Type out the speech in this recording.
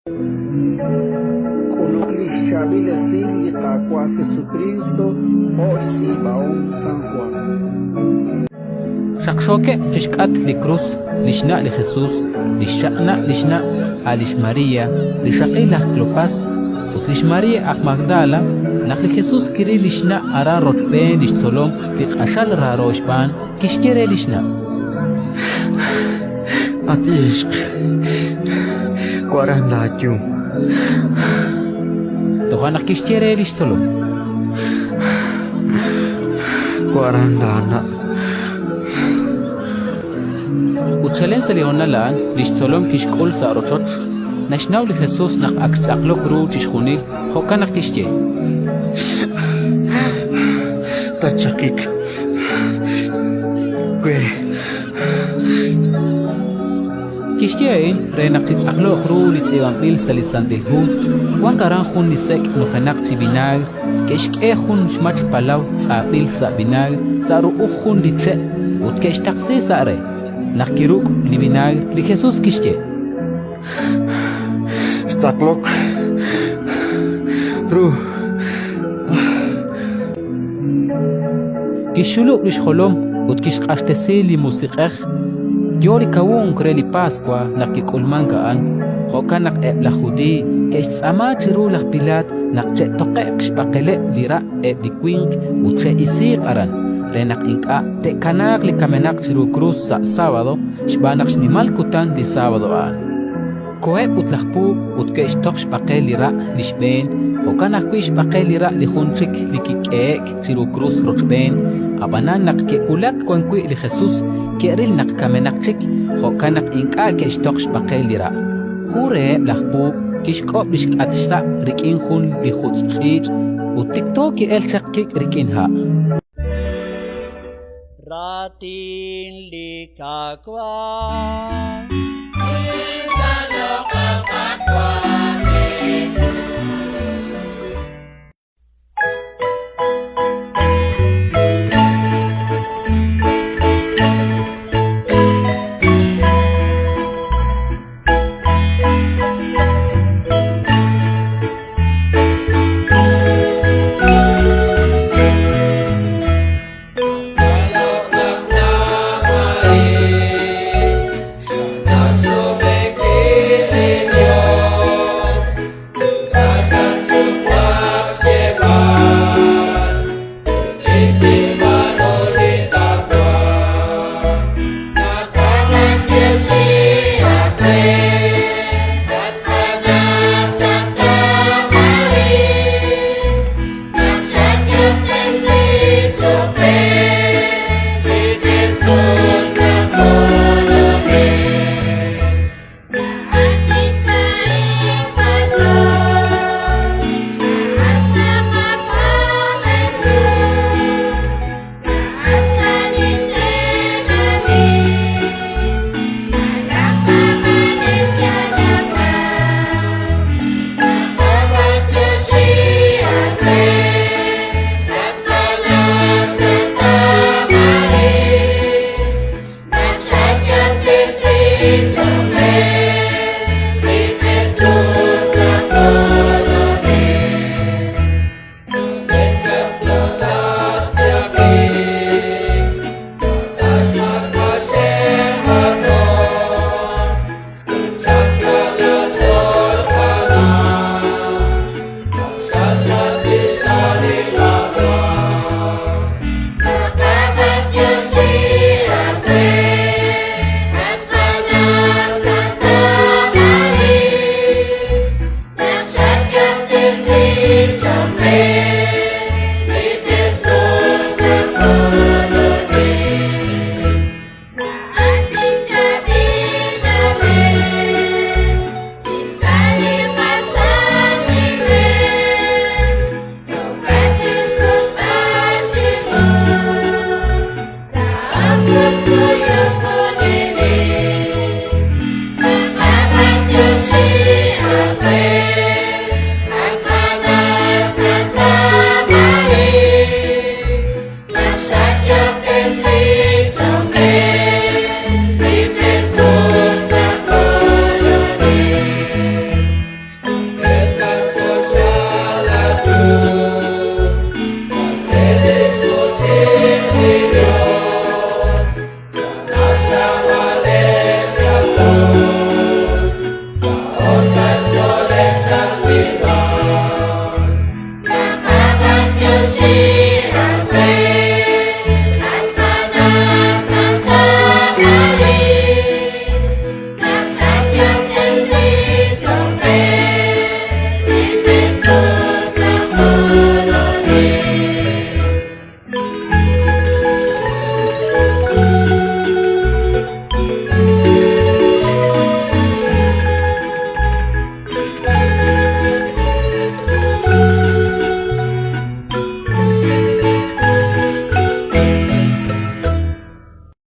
K'uluk li xchaab'il esil li Qaawa' Jesukriist jo' xtz'iib'ahom San Jwan. Xaqxookeb' chi xk'atq li krus li xna' li Jesus, li xchaq'na' li xna', a' lix María, rixaqil laj Klopas, ut lix María aj Magdala. Naq li Jesus kiril li xna' aran rochb'een li xtzolom li q'axal raaro xb'aan, kixye re li xna': At ixq, waran laayum. Toja' naq kixye re li xtzolom: Waran laana'. Ut chalen sa' li honal a'an li xtzolom kixk'ul sa' rochoch. Naxnaw li Jesus naq ak xtz'aqlok ru chixjunil, jo'kan naq kixye: Tatchaqiq we. Kixye a'in re naq chitz'aqloq ru li tz'iib'anb'il sa' li Santil Hu. Wank aran jun li sek' nujenaq chi vinaagr, ke'xk'e jun xmach palaw tz'ab'il sa' vinaagr sa' ru'uj jun li che' ut ke'xtaqsi sa' re. Naq kiruk' li vinaagr, li Jesus kixye: Xtz'aqlok ru. Kixxulub' li xjolom ut kixq'axtesi li Musiq'ej. Yo li kawunk re li Paswa naq kik'ulmank a'an. Jo'kan naq eb' laj Judiiy ke'xtz'aama chiru laj Pilaat naq che'toqe'q xb'aqeleb' li ra' eb' li winq ut che'isiiq aran, re naq ink'a' te'kanaaq li kamenaq chiru krus sa' sábado, xb'aan naq xnimal kutan li sábado a'an. Koheb' ut laj puub' ut ke'xtoq xb'aqel li ra' li xb'een, jo'kan ajwi' xb'aqel li ra' li jun chik li kik'ehe'k chiru krus rochb'een. Ab'anan naq ke'wulak wan wi' li Jesus, ke'ril naq kamenaq chik, jo'kan naq ink'a' ke'xtoq xb'aqel li ra'. Jun reheb' laj puub' kixk'ob' li xk'at xsa' rik'in jun li jutz' ch'iich' ut tikto ki'elk chaq kik' rik'in ha'. Raatin li Qaawa'.